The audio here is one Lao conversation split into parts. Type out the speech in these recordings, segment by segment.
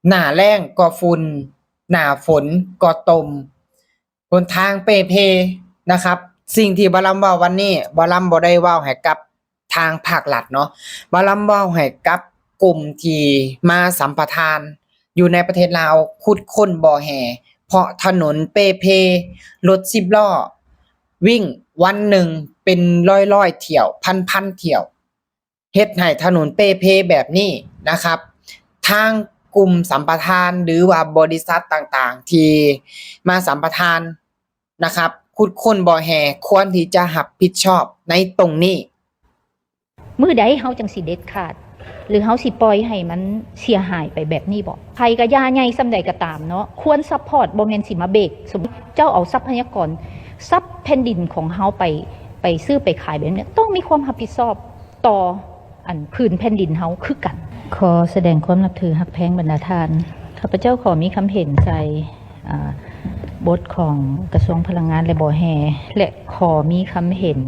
ໜ້າແລ້ງກໍຝຸ່ນ, ໜ້າຝົນກໍຕົມ, ຫົນທາງເປ່ເພນະຄັບ. ສິ່ງທີ່ບ່າວລຳເວົ້າວັນນີ້, ບ່າວລຳບໍ່ໄດ້ເວົ້າໃຫ້ກັບທາງພາກລັດເນາະ, ບ່າວລຳເວົ້າໃຫ້ກັບກຸ່ມທີ່ມາສຳປະທານຢູ່ໃນປະເທດລາວ, ຂຸດຄົ້ນບໍ່ແຮ່ ເພາະຖະໜົນເປ່ເພ, ລົດສິບລໍ້ວິ່ງວັນໜຶ່ງເປັນຮ້ອຍໆຖ້ຽວ, ພັນໆຖ້ຽວ. ເຮັດໃຫ້ຖະໜົນເປ່ເພແບບນີ້ນະຄັບ, ທາງກຸ່ມສຳປະທານ ຫຼືວ່າບໍລິສັດຕ່າງໆທີ່ມາສຳປະທານນະຄັບ, ຂຸດຄົ້ນບໍ່ແຮ່ ຄວນທີ່ຈະຮັບຜິດຊອບໃນຕົງນີ້. ມື້ໃດເຮົາຈັ່ງຊິເດັດຂາດ ຫຼືເຮົາຊິປ່ອຍໃຫ້ມັນເສຍຫາຍໄປແບບນີ້ບໍ? ໃຜກະຢ່າ ໃຫຍ່ສ່ຳໃດກະຕາມເນາະ, ຄວນຊັບພອດ, ບໍ່ແມ່ນຊິມາເບກ. ສົມມຸດເຈົ້າເອົາຊັບພະຍາກອນ, ຊັບແຜ່ນດິນຂອງເຮົາໄປ, ໄປຊື້ໄປຂາຍແບບນີ້, ຕ້ອງມີຄວາມຮັບຜິດຊອບຕໍ່ ອັນ ພື້ນແຜ່ນດິນເຮົາຄືກັນ. ຂໍສະແດງຄວາມນັບຖືຮັກແພງບັນດາທ່ານ. ຂ້າພະເຈົ້າຂໍມີຄຳເຫັນໃສ່ ອາ ບົດຂອງກະຊວງພະລັງງານ ແລະ ບໍ່ແຮ່ ແລະ ຂໍມີຄຳເຫັນ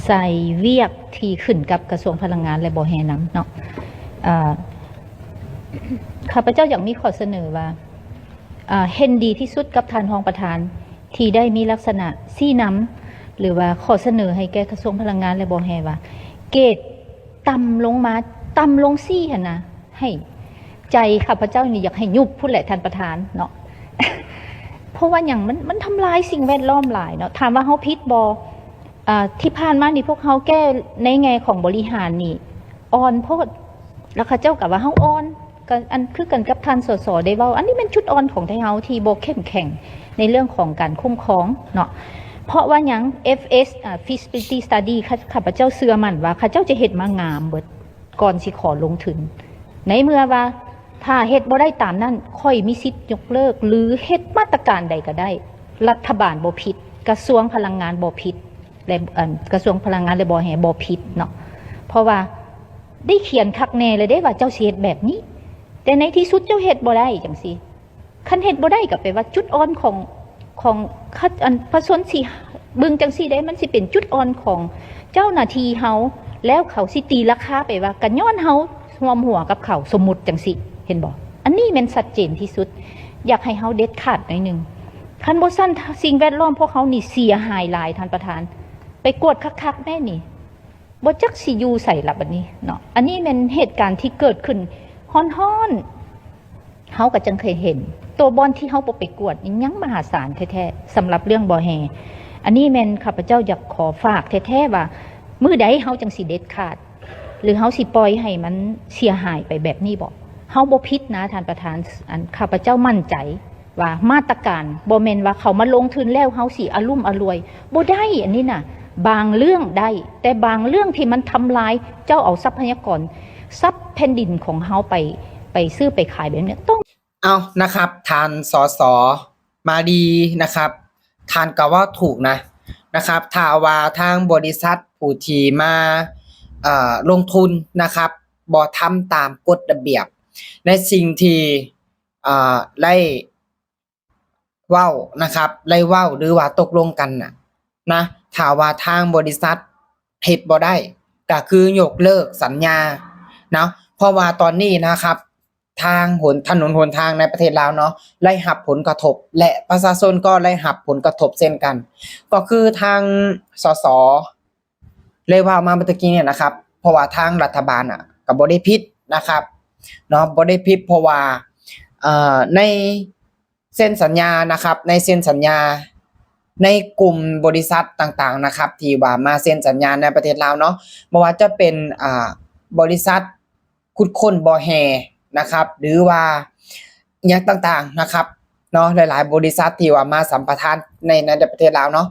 ໃສ່ວຽກທີ່ຂຶ້ນກັບກະຊວງພະລັງງານ ແລະ ບໍ່ແຮ່ນຳເນາະ. ອາ ຂ້າພະເຈົ້າຢາກມີຂໍ້ສະເໜີວ່າ ອາ ເຫັນດີທີ່ສຸດກັບທ່ານຮອງປະທານ ທີ່ໄດ້ມີລັກສະນະຊີ້ນຳ ຫຼືວ່າຂໍ້ສະເໜີໃຫ້ແກ່ກະຊວງພະລັງງານ ແລະ ບໍ່ແຮ່ວ່າ ເກດຕ່ຳລົງມາ, ຕ່ຳລົງສີ່ຫັ້ນນະ, ໃຫ້ໃຈຂ້າພະເຈົ້ານີ້ຢາກໃຫ້ຍຸບພຸ້ນແຫຼະທ່ານປະທານເນາະ. ເພາະວ່າຫຍັງ? ມັນ, ມັນທຳລາຍສິ່ງແວດລ້ອມຫຼາຍເນາະ. ຖາມວ່າເຮົາຜິດບໍ່? ອາ ທີ່ຜ່ານມານີ້ພວກເຮົາແກ້ໃນແງ່ຂອງບໍລິຫານນີ້ອ່ອນໂພດ, ແລ້ວເຂົາເຈົ້າກໍວ່າເຮົາອ່ອນ. ກໍອັນຄືກັນກັບທ່ານ ສສ ໄດ້ເວົ້າ, ອັນນີ້ແມ່ນຈຸດອ່ອນຂອງໄທເຮົາທີ່ບໍ່ເຂັ້ມແຂງໃນເລື່ອງຂອງການຄຸ້ມຄອງເນາະ. ເພາະວ່າຫຍັງ? ເອັຟເອສ ອາ feasibility study ຂ້າ ຂ້າພະເຈົ້າເຊື່ອໝັ້ນວ່າເຂົາເຈົ້າຈະເຮັດມາງາມເບິດກ່ອນຊິຂໍລົງທຶນ. ໃນເມື່ອວ່າຖ້າເຮັດບໍ່ໄດ້ຕາມນັ້ນ, ຂ້ອຍມີສິດຍົກເລີກ ຫຼື ເຮັດມາດຕະການໃດກໍໄດ້. ລັດຖະບານບໍ່ຜິດ, ກະຊວງພະລັງງານບໍ່ຜິດ ແລະ ອັນ ກະຊວງພະລັງງານ ແລະ ບໍ່ແຮ່ບໍ່ຜິດເນາະ, ເພາະວ່າ ໄດ້ຂຽນຄັກແນ່ແລ້ວເດ້ວ່າເຈົ້າຊິເຮັດແບບນີ້, ແຕ່ໃນທີ່ສຸດເຈົ້າເຮັດບໍ່ໄດ້ຈັ່ງຊີ້. ຄັນເຮັດບໍ່ໄດ້ກໍແປວ່າຈຸດອ່ອນຂອງ, ຂອງ ອັນ ປະຊາຊົນຊິເບິ່ງຈັ່ງຊີ້ເດ້, ມັນຊິເປັນຈຸດອ່ອນຂອງເຈົ້າໜ້າທີ່ເຮົາ, ແລ້ວເຂົາຊິຕີລາຄາໄປວ່າ ກໍຍ້ອນເຮົາຮ່ວມຫົວກັບເຂົາ, ສົມມຸດຈັ່ງຊີ້, ເຫັນບໍ່? ອັນນີ້ແມ່ນຊັດເຈນທີ່ສຸດ, ຢາກໃຫ້ເຮົາເດັດຂາດໜ້ອຍໜຶ່ງ. ຄັນບໍ່ຊັ້ນ ສິ່ງແວດລ້ອມພວກເຮົານີ້ເສຍຫາຍຫຼາຍ, ທ່ານປະທານ, ໄປກວດຄັກໆແດ່ນີ້. ບໍ່ຈັກຊິຢູ່ໃສລະບັດນີ້ເນາະ. ອັນນີ້ແມ່ນເຫດການທີ່ເກີດຂຶ້ນຮ້ອນໆ, ເຮົາກໍຈັ່ງເຄີຍເຫັນ. ໂຕບ່ອນທີ່ເຮົາບໍ່ໄປກວດນີ້ຍັງມະຫາສານແທ້ໆ ສຳລັບເລື່ອງບໍ່ແຮ່. ອັນນີ້ແມ່ນຂ້າພະເຈົ້າຢາກຂໍຝາກແທ້ໆວ່າ ມື້ໃດເຮົາຈັ່ງຊິເດັດຂາດ ຫຼື ເຮົາຊິປ່ອຍໃຫ້ມັນເສຍຫາຍໄປແບບນີ້ບໍ? ເຮົາບໍ່ຜິດນະທ່ານປະທານ, ອັນ ຂ້າພະເຈົ້າໝັ້ນໃຈ ວ່າມາດຕະການ ບໍ່ແມ່ນວ່າເຂົາມາລົງທຶນແລ້ວເຮົາຊິອາລຸ້ມອາລວຍ, ບໍ່ໄດ້. ອັນນີ້ນະ ບາງເລື່ອງໄດ້, ແຕ່ບາງເລື່ອງທີ່ມັນທຳລາຍ, ເຈົ້າເອົາຊັບພະຍາກອນ, ຊັບແຜ່ນດິນຂອງເຮົາໄປ, ໄປຊື້ໄປຂາຍແບບນີ້ ຕ້ອງ ເອົານະຄັບ ທ່ານ ສສ ມາລີ ນະຄັບ, ທ່ານກໍເວົ້າຖືກນະ, ນະຄັບ. ຖ້າວ່າທາງບໍລິສັດຜູ້ທີ່ມາ, ເອີ, ລົງທຶນນະຄັບ, ບໍ່ທຳຕາມກົດລະບຽບ ໃນສິ່ງທີ່ ອ່າ ໄດ້ເວົ້ານະຄັບ, ໄດ້ເວົ້າ ຫຼືວ່າຕົກລົງກັນນະ, ນະ, ຖ້າວ່າທາງບໍລິສັດເຮັດບໍ່ໄດ້ ກໍຄືຍົກເລີກສັນຍາເນາະ. ເພາະວ່າຕອນນີ້ນະຄັບ ທາງຫົນ, ຖະໜົນຫົນທາງໃນປະເທດລາວເນາະ ໄດ້ຮັບຜົນກະທົບ ແລະ ປະຊາຊົນກໍໄດ້ຮັບຜົນກະທົບເຊັ່ນກັນ. ກໍຄືທາງ ສສ ໄດ້ເວົ້າມາເມື່ອຕະກີ້ນີ້ນະຄັບ, ເພາະວ່າທາງລັດຖະບານນະ ກໍບໍ່ໄດ້ຜິດນະຄັບເນາະ, ບໍ່ໄດ້ຜິດ ເພາະວ່າ ເອີ ໃນເຊັນສັນຍານະຄັບ, ໃນເຊັນສັນຍາ ໃນກຸ່ມບໍລິສັດຕ່າງໆນະຄັບ ທີ່ວ່າມາເຊັນສັນຍາໃນປະເທດລາວເນາະ, ບໍ່ວ່າຈະເປັນ ອ່າ ບໍລິສັດ ຂຸດຄົ້ນບໍ່ແຮ່ນະຄັບ ຫຼືວ່າອີ່ຫຍັງຕ່າງໆນະຄັບເນາະ, ຫຼາຍໆບໍລິສັດທີ່ວ່າມາສຳປະທານໃນ, ໃນປະເທດລາວເນາະ,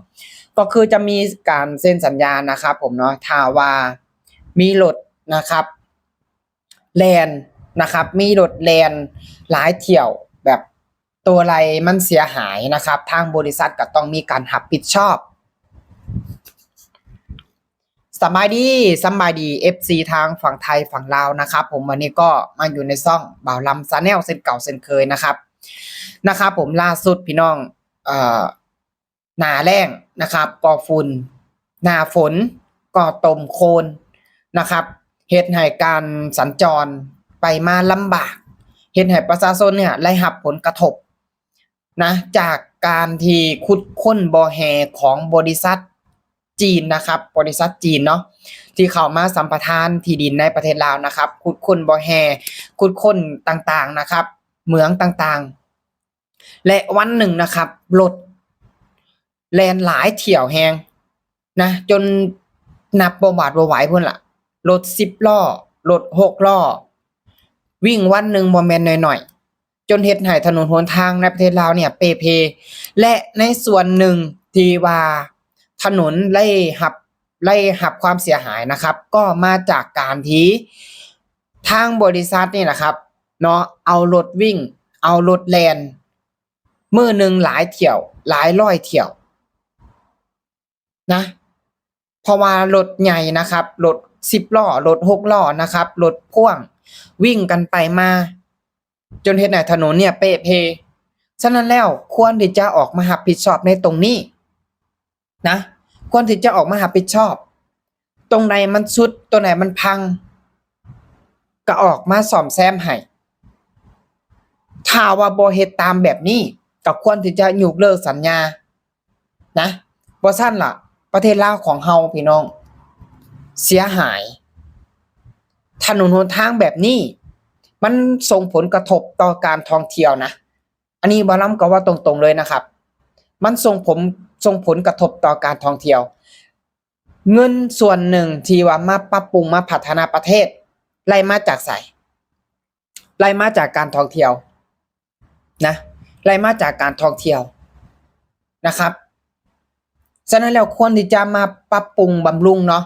ກໍຄືຈະມີການເຊັນສັນຍານະຄັບຜົມເນາະ. ຖ້າວ່າມີລົດນະຄັບແລ່ນນະຄັບ, ມີລົດແລ່ນຫຼາຍຖ້ຽວ ແບບຕົວໃດມັນເສຍຫາຍນະຄັບ, ທາງບໍລິສັດກໍຕ້ອງມີການຮັບຜິດຊອບ. ສະບາຍດີ, ສະບາຍດີ ເອັຟຊີ ທາງຝັ່ງໄທຝັ່ງລາວນະຄັບຜົມ. ວັນນີ້ກໍມາຢູ່ໃນຊ່ອງບ່າວລຳ Channel ເຊັ່ນເກົ່າເຊັ່ນເຄີຍນະຄັບ, ນະຄັບຜົມ. ລ່າສຸດພີ່ນ້ອງ, ເອີ, ໜ້າແລ້ງນະຄັບກໍຝຸ່ນ, ໜ້າຝົນກໍຕົມໂຄນນະຄັບ, ເຮັດໃຫ້ການສັນຈອນໄປມາລຳບາກ ເຮັດໃຫ້ປະຊາຊົນເນ່ຍໄດ້ຮັບຜົນກະທົບນະ ຈາກການທີ່ຂຸດຄົ້ນບໍ່ແຮ່ຂອງບໍລິສັດຈີນນະຄັບ, ບໍລິສັດຈີນເນາະ ທີ່ເຂົ້າມາສຳປະທານທີ່ດິນໃນປະເທດລາວນະຄັບ, ຂຸດຄົ້ນບໍ່ແຮ່, ຂຸດຄົ້ນຕ່າງໆນະຄັບ, ເໝືອງຕ່າງໆ ແລະ ວັນໜຶ່ງນະຄັບ ລົດແລ່ນຫຼາຍຖ້ຽວແຮງນະ ຈົນນັບບໍ່ຫວາດບໍ່ໄຫວພຸ້ນລະ. ລົດສິບລໍ້, ລົດຫົກລໍ້ ວິ່ງວັນໜຶ່ງບໍ່ແມ່ນໜ້ອຍໆ, ຈົນເຮັດໃຫ້ຖະໜົນຫົນທາງໃນປະເທດລາວເນ່ຍເປ່ເພ ແລະ ໃນສ່ວນໜຶ່ງທີ່ວ່າຖະໜົນໄດ້ຮັບ ໄດ້ຮັບຄວາມເສຍຫາຍນະຄັບ ກໍມາຈາກການທີ່ທາງບໍລິສັດນີ້ນະຄັບເນາະ ເອົາລົດວິ່ງ ເອົາລົດແລ່ນ ມື້ໜຶ່ງຫຼາຍຖ້ຽວ ຫຼາຍຮ້ອຍຖ້ຽວນະ ເພາະວ່າລົດໃຫຍ່ນະຄັບ ລົດສິບລໍ້ ລົດຫົກລໍ້ນະຄັບ ລົດພ່ວງ ວິ່ງກັນໄປມາ ຈົນເຮັດໃຫ້ຖະໜົນເນ່ຍເປ່ເພ. ສະນັ້ນແລ້ວ ຄວນທີ່ຈະອອກມາຮັບຜິດຊອບໃນຕົງນີ້ນະ ຄວນທີ່ຈະອອກມາຮັບຜິດຊອບ ຕົງໃດມັນຊຸດ ຕົງໃດມັນພັງ ກໍອອກມາສ້ອມແຊມໃຫ້. ຖ້າວ່າບໍ່ເຮັດຕາມແບບນີ້ ກໍຄວນທີ່ຈະຍົກເລີກສັນຍານະ, ບໍ່ຊັ້ນລະ ປະເທດລາວຂອງເຮົາ ພີ່ນ້ອງ ເສຍຫາຍ. ຖະໜົນຫົນທາງແບບນີ້ ມັນສົ່ງຜົນກະທົບຕໍ່ການທ່ອງທ່ຽວນະ. ອັນນີ້ບ່າວລຳກໍເວົ້າຕົງໆເລີຍນະຄັບ ມັນສົ່ງຜົນ ສົ່ງຜົນກະທົບຕໍ່ການທ່ອງທ່ຽວ. ເງິນສ່ວນໜຶ່ງທີ່ວ່າມາປັບປຸງ ມາພັດທະນາປະເທດ ໄລ່ມາຈາກໃສ? ໄລ່ມາຈາກການທ່ອງທ່ຽວນະ ໄລ່ມາຈາກການທ່ອງທ່ຽວນະຄັບ. ສະນັ້ນແລ້ວ ຄວນທີ່ຈະມາປັບປຸງບຳລຸງເນາະ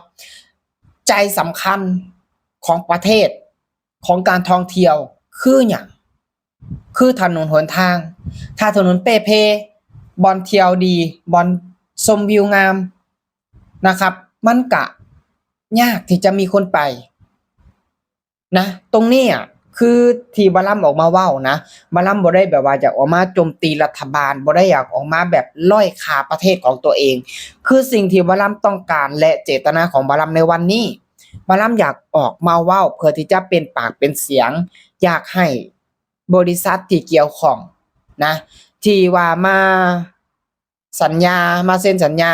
ໃຈສຳຄັນຂອງປະເທດ ຂອງການທ່ອງທ່ຽວຄືຫຍັງ? ຄືຖະໜົນຫົນທາງ. ຖ້າຖະໜົນເປ່ເພ, ບ່ອນທ່ຽວດີ, ບ່ອນຊົມວິວງາມນະຄັບ, ມັນກະຍາກທີ່ຈະມີຄົນໄປນະ. ຕົງນີ້ອະ ຄືທີ່ບ່າວລຳອອກມາເວົ້ານະ, ບ່າວລຳບໍ່ໄດ້ແບບວ່າຢາກອອກມາໂຈມຕີລັດຖະບານ, ບໍ່ໄດ້ຢາກອອກມາແບບດ້ອຍຄ່າປະເທດຂອງຕົວເອງ. ຄືສິ່ງທີ່ບ່າວລຳຕ້ອງການ ແລະ ເຈດຕະນາຂອງບ່າວລຳໃນວັນນີ້, ບ່າວລຳຢາກອອກມາເວົ້າເພື່ອທີ່ຈະເປັນປາກເປັນສຽງ, ຢາກໃຫ້ບໍລິສັດທີ່ກ່ຽວຂ້ອງນະ ທີ່ວ່າມາສັນຍາ, ມາເຊັນສັນຍາ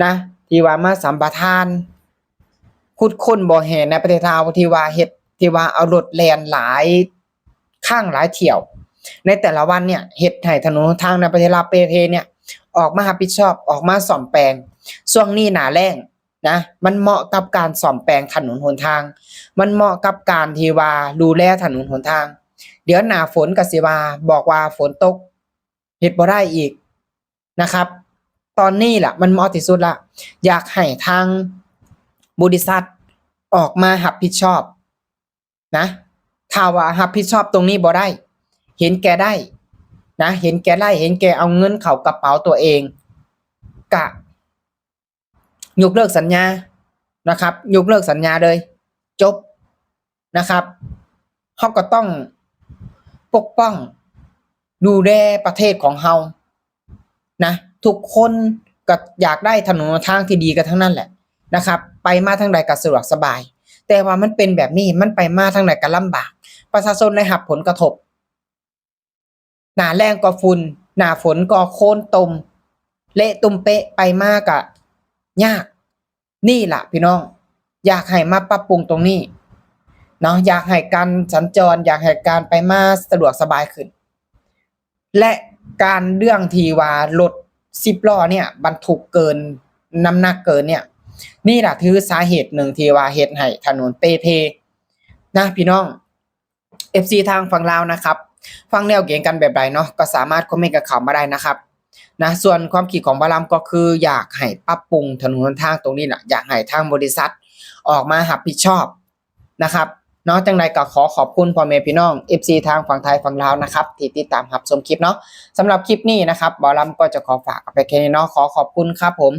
ນະ, ທີ່ວ່າມາສຳປະທານຂຸດຄົ້ນບໍ່ແຮ່ໃນປະເທດລາວ ທີ່ວ່າເຮັດ, ທີ່ວ່າເອົາລົດແລ່ນຫຼາຍຄັ້ງຫຼາຍຖ້ຽວໃນແຕ່ລະວັນເນ່ຍ ເຮັດໃຫ້ຖະໜົນຫົນທາງໃນປະເທດລາວເປ່ເພເນ່ຍ ອອກມາຮັບຜິດຊອບ, ອອກມາສ້ອມແປງ. ຊ່ວງນີ້ໜ້າແລ້ງ ນະ, ມັນເໝາະກັບການສ້ອມແປງຖະໜົນຫົນທາງ, ມັນເໝາະກັບການທີ່ວ່າດູແລຖະໜົນຫົນທາງ. ດຽວໜ້າຝົນກໍຊິວ່າ ບອກວ່າຝົນຕົກ ເຮັດບໍ່ໄດ້ອີກນະຄັບ. ຕອນນີ້ລະ ມັນເໝາະທີ່ສຸດລະ, ຢາກໃຫ້ທາງບໍລິສັດອອກມາຮັບຜິດຊອບ ນະ, ຖ້າວ່າຮັບຜິດຊອບຕົງນີ້ບໍ່ໄດ້, ເຫັນແກ່ໄດ້ນະ, ເຫັນແກ່ໄດ້, ເຫັນແກ່ເອົາເງິນເຂົ້າກະເປົາຕົວເອງ, ກະຍົກເລີກສັນຍານະຄັບ, ຍົກເລີກສັນຍາເລີຍ, ຈົບນະຄັບ. ເຮົາກໍຕ້ອງປົກປ້ອງ ດູແລປະເທດຂອງເຮົານະ, ທຸກຄົນກໍຢາກໄດ້ຖະໜົນຫົນທາງທີ່ດີກັນທັງນັ້ນແຫຼະນະຄັບ, ໄປມາທາງໃດກໍສະດວກສະບາຍ, ແຕ່ວ່າມັນເປັນແບບນີ້, ມັນໄປມາທາງໃດກໍລຳບາກ, ປະຊາຊົນໄດ້ຮັບຜົນກະທົບ, ໜ້າແລ້ງກໍຝຸ່ນ, ໜ້າຝົນກໍໂຄນຕົມ, ເລະຕຸ່ມເປະ, ໄປມາກໍຍາກ. ນີ້ລະພີ່ນ້ອງ, ຢາກໃຫ້ມາປັບປຸງຕົງນີ້ເນາະ, ຢາກໃຫ້ການສັນຈອນ, ຢາກໃຫ້ການໄປມາສະດວກສະບາຍຂຶ້ນ ແລະ ການເລື່ອງທີ່ວ່າລົດສິບລໍ້ເນ່ຍບັນທຸກເກີນນ້ຳໜັກເກີນເນ່ຍ, ນີ້ລະຖືສາເຫດໜຶ່ງທີ່ວ່າເຮັດໃຫ້ຖະໜົນເປ່ເພນະພີ່ນ້ອງ. ເອັຟຊີທາງຝັ່ງລາວນະຄັບ, ຟັງແລ້ວເຫັນກັນແບບໃດເນາະ, ກໍສາມາດຄອມເມັນກັນເຂົ້າມາໄດ້ນະຄັບນະ. ສ່ວນຄວາມຄິດຂອງບ່າວລຳກໍຄືຢາກໃຫ້ປັບປຸງຖະໜົນຫົນທາງຕົງນີ້ລະ, ຢາກໃຫ້ທາງບໍລິສັດອອກມາຮັບຜິດຊອບນະຄັບເນາະ. ຈັ່ງໃດກໍຂໍຂອບຄຸນພໍ່ແມ່ພີ່ນ້ອງ ເອັຟຊີທາງຝັ່ງໄທຝັ່ງລາວນະຄັບ ທີ່ຕິດຕາມຮັບຊົມຄລິບເນາະ. ສຳລັບຄລິບນີ້ນະຄັບ ບ່າວລຳກໍຈະຂໍຝາກເອົາໄປແຄ່ນີ້ເນາະ. ຂໍຂອບຄຸນຄັບຜົມ.